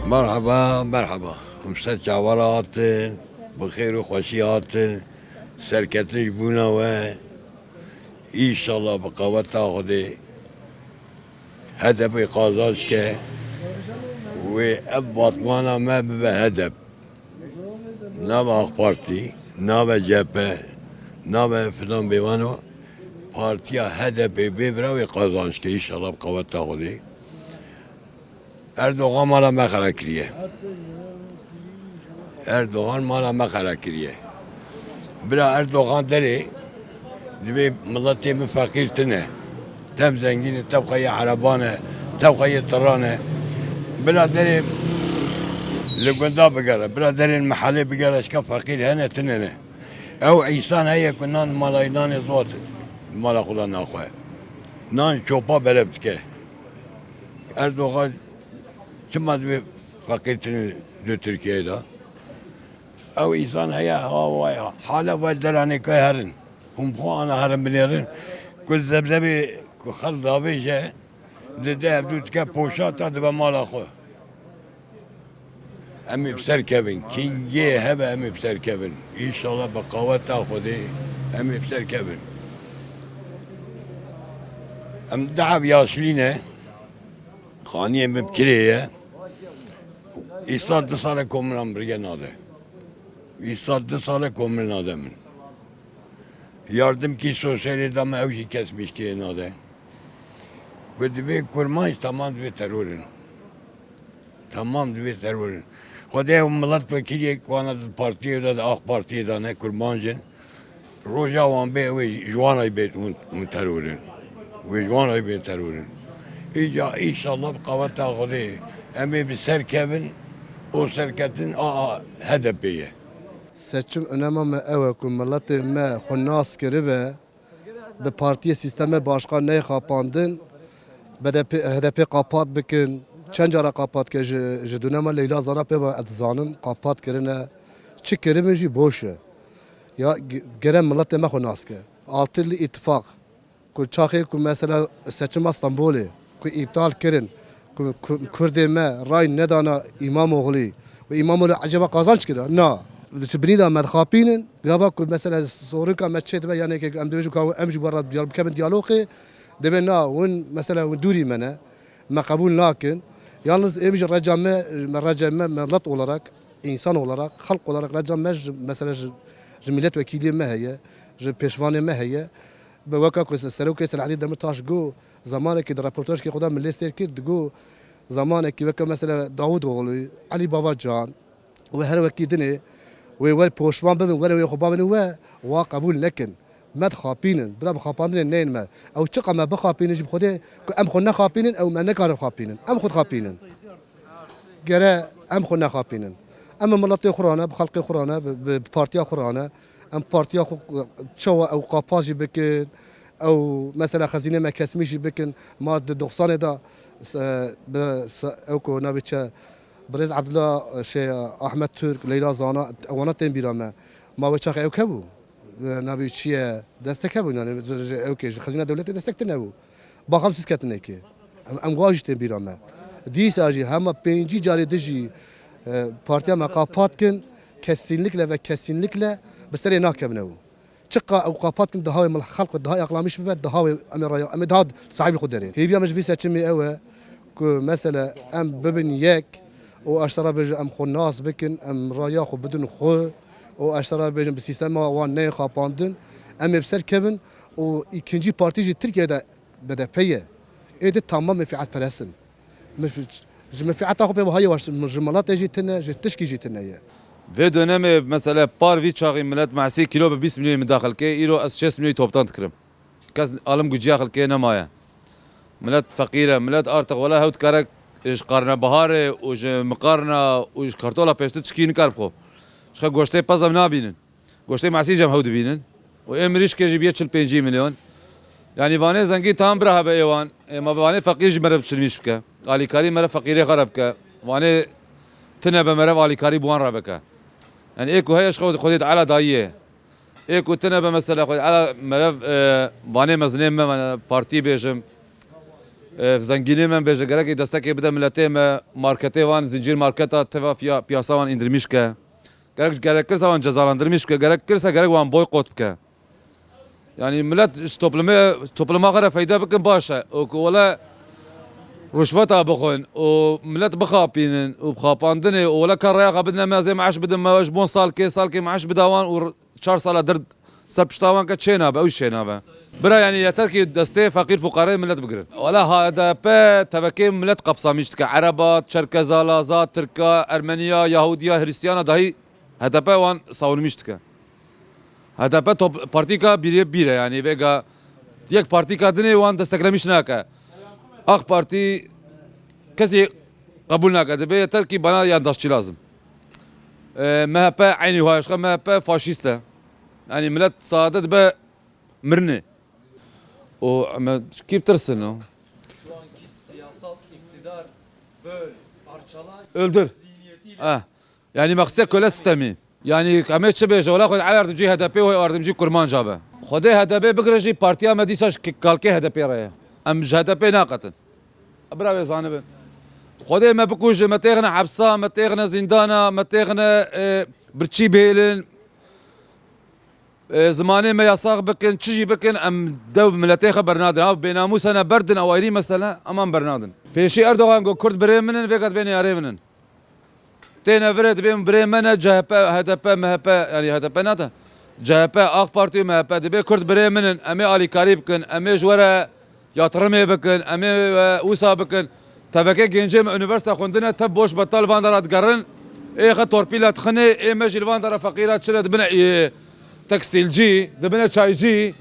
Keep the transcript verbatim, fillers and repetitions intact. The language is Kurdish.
Merheba, merheba. Hûn ser çawa re hatin, bi xêr û xweşî hatin. Serketin ji bûna we. Înşallah bi qeweta Xwedê H D P qazanç ke. Wê ev batmana me bibe H D P. Nabe AK Partî, nabe C H P, nabe filan bêvan o. Partiya H D P bê bira wê qazanç ke înşallah bi qeweta Xwedê. Erdogan mala me xera kiriye. Erdogan mala me xera kiriye. Bira Erdogan derê divê miletê min feqîr tine. Tev zengîn e, tev xwe yê ereban e, tev xwe yê tiran e. Bira derê li gunda bigere, bira derên mehelê bigere, şika feqîr hene tine ne. Ew însan heye ku nan malayê nanê zot mala xwe de naxwe. Nan çopa berev dike. Erdogan çima divê feqîrtinê di Tirkiyeyê de? Ew însan heye, ha, waya, hala vay deranê ke herin. Hûn bi xwe ana herin binêrin. Ku zebzebê ku xel davêje, dide hevdû dike poşa ta dibe mala xwe. Em ê bi ser kevin. Kîngê hebe em ê bi ser kevin. Înşallah bi qaweta Xwedê em ê bi ser kevin. Em daha yaşlî ne. Xaniyê min bi kirê ye. Îsal du sale komira min rige nade. Îsal du sale komir nade min. Yardimkî sosyalê da me ew jî kes min ji kirê nade. Ku divê kurmanc tamam divê teror in. Tamam divê teror in. Xwedê ew miletwekîliyê ku ana di partiyê de, di AK Partiyê de ne kurmanc in. Roja wan bê wê ji wan re bê hûn, hûn teror in. Wê ji wan re bê teror in. Îca înşallah bi qaweta Xwedê em ê bi ser kevin û serketin a, a H D P ye. Seçim önema me ew e ku miletê me xwe nas kiribe, bi partiyê sîstemê başka neyê xapandin, B D P, H D P qapat bikin. Çend cara qapat ke ji, ji dûnema Leyla Zana pê ve ez dizanim, qapat kirine. Çi kiribin jî boş e. Ya ge-, gere miletê me xwe nas ke. Altirli îtifaq. Ku çaxê ku mesela seçima Stenbolê ku îptal kirin, ku, ku Kurdê me ray nedana Îmamoglî û Îmamoglî eceba qazanç kira? Na. Ji binî de me dixapînin. Gava ku mesela sorika me çê dibe, yanê ke em dibêjin ku em jî we re diyal-, bikevin diyalogê, dibê na, hûn mesela hûn dûrî me ne. Me qebûl nakin. Yalnız em jî reca me, me reca me, millet olarak, insan olarak, xelk olarak reca me ji, mesela ji, ji milletvekîliyê me heye, ji pêşvanê me heye. Bi weka ku Serokê Selahaddîn Demirtaş got, zamanekî di reportajekî xwe de min lê sêr kir, digot, zamanekî weke mesela Davutoğlu, Elî Babacan, wê her wekî dinê, wê wer poşman bibin, were wê xwe bavênin we, wa qebûl nekin. Me dixapînin, bira bi xapandinê neyên me. Ew çiqa me bixapînin jî bi Xwedê, ku em xwe nexapînin, ew me nekarin xapînin. Em xwe dixapînin. Gere em xwe nexapînin. Em bi miletê xwe re ne, bi xelkê xwe re ne, bi, bi, bi partiya xwe re ne. Em partiya xwe çawa ew qapa jî bikin, ew mesela xezînê me kesmî jî bikin. Ma di doxsanê de se-, bi se-, ew ku navê çi, birêz Abdullah, şey, Ahmet Türk, Leyla Zana, ewana tên bîra me. Ma wê çaxê ew kebû? Navê çi ye? Destek hebû, yani, ji, ji, ew kê, ji xezîna dewletê destek tune bû. Baxamsîz ketinekê. Em, em wa jî tên bîra me. Dîsa jî hema pêncî carê dijî, e, partiya me qapat kin, kesinlikle ve kesinlikle bi serê nakevine û. Çiqa ew qapat kin, daha wê mil-, xelk daha aqlamîş bibe, daha wê em ê raya, em ê daha sahibî xwe derên. Hêviya min ji vî seçimê ew e ku mesela em bibin yek û eştera bêjin em xwe nas bikin, em raya xwe bidin xwe û eştera bêjin bi sîstema wan neyê xapandin, em ê bi ser kevin û îkincî partî jî Tirkiye de B D P ye. Êdî tamam menfîetperest in. Menfî-, ji menfîeta xwe pê wiha ye, ji miletê jî tune, ji tişkî jî tune ye. Vê dönemê mesela par vî çaxî milet mehsî kîlo bi bîst milyonî min da xelkê, îro ez şêst milyonî toptan dikirim. Kes alim guciya xelkê nemaye. Milet feqîr e, milet artık wela hew dikare ji qarnebiharê û ji miqarna û ji kartola pêştir çikî nikar bixwe. Ji xwe goştê pez em nabînin. Goştê mesî cem hew dibînin. Û ê mirîşkê jî bîye çil pêncî milyon. Yanî vanê zengî tam bira hebe ê wan. Ê ma bi vanê feqîr jî merev çilmîş bike. Alîkarî merev feqîrê xwe re bike. Vanê tine be merev alîkarî bi wan re bike. Yanî ê ku heye ji xwe Xwedê Teala dayî ye. Ê ku tine be mesela Xwedê Teala merev, e, vanê mezinê me, me partî bêjim. Ev zengînê me bêje, gerek destekê bide miletê me, marketê wan, zincîr marketa teva fiya-, piyasa wan indirmîş ke. Gerek, gerek kirse wan cezalandırmîş bike, gerek kirse gerek wan boykot bike. Yani millet ji toplumê, topluma xwe re feyde bikin baş e. Û ku wele ruşveta bixwin û millet bixapînin û bixapandinê û wele ka rêya xwe bidine me, ez ê meeş bidim me, ji bon salkê, salkê meeş bida wan û çar sala dir ser pişta wan ke çênabe, ew jî çênabe. Bira, yani yeter ki destê feqîr fuqareyê millet bigirin. Wala H D P tevekê millet kapsamîş dike. Ereba, Çerkeza, Laza, Tirka, Ermeniya, Yahudiya, Hristiyana dahî H D P wan savunmîş dike. H D P top-, partîka bîrê bîr e, yani vêga yek partîka dinê wan desteklemîş nake. AK Parti kesî qebûl nake. Dibê yeter ki bana yandaşçı lazım. E, M H P eynî wayê xwe, M H P faşîst e. Yani millet sade dibe mirinê. O, em ji kî bitirsin o? Şu anki siyasal iktidar böl, parçala Öldür. Zihniyetiyle. Ha. Yani meqsed köle sistemî. Yani em ê çi bêje? Wela xwe erdimcî H D P û erdimcî Kurmanca be. Xwedê H D P bigire jî partiya me dîsa ji kalkê H D P re ye. Em ji H D P naqetin. Bira wê zanibin. Xwedê me bikuje, me têxine hepsa, me têxine zîndana, me têxine, e, birçî bihêlin. E, zimanê me yasax bikin, çi jî bikin, em dev miletê xwe bernadin. Ew bênamûs hene berdin, ew ayrî mesele, em an bernadin. Pêşî Erdogan got, Kurd birê min in, vêga dibê neyarê min in. Têne virê dibê min birê me ne, C H P, H D P, M H P, yani H D P nate. C H P, AK Parti û M H P dibê Kurd birê min in, em ê alîkarî bikin, em ê ji we re yatrimê bikin, em ê, e, wisa bikin. Teveke gencê me unîversîte xwendine, tev boş betal van dera digerin. Ê xwe torpîla dixinê, ê me jî li van dera feqîra çi re dibine, e, tekstîlcî, dibine çaycî.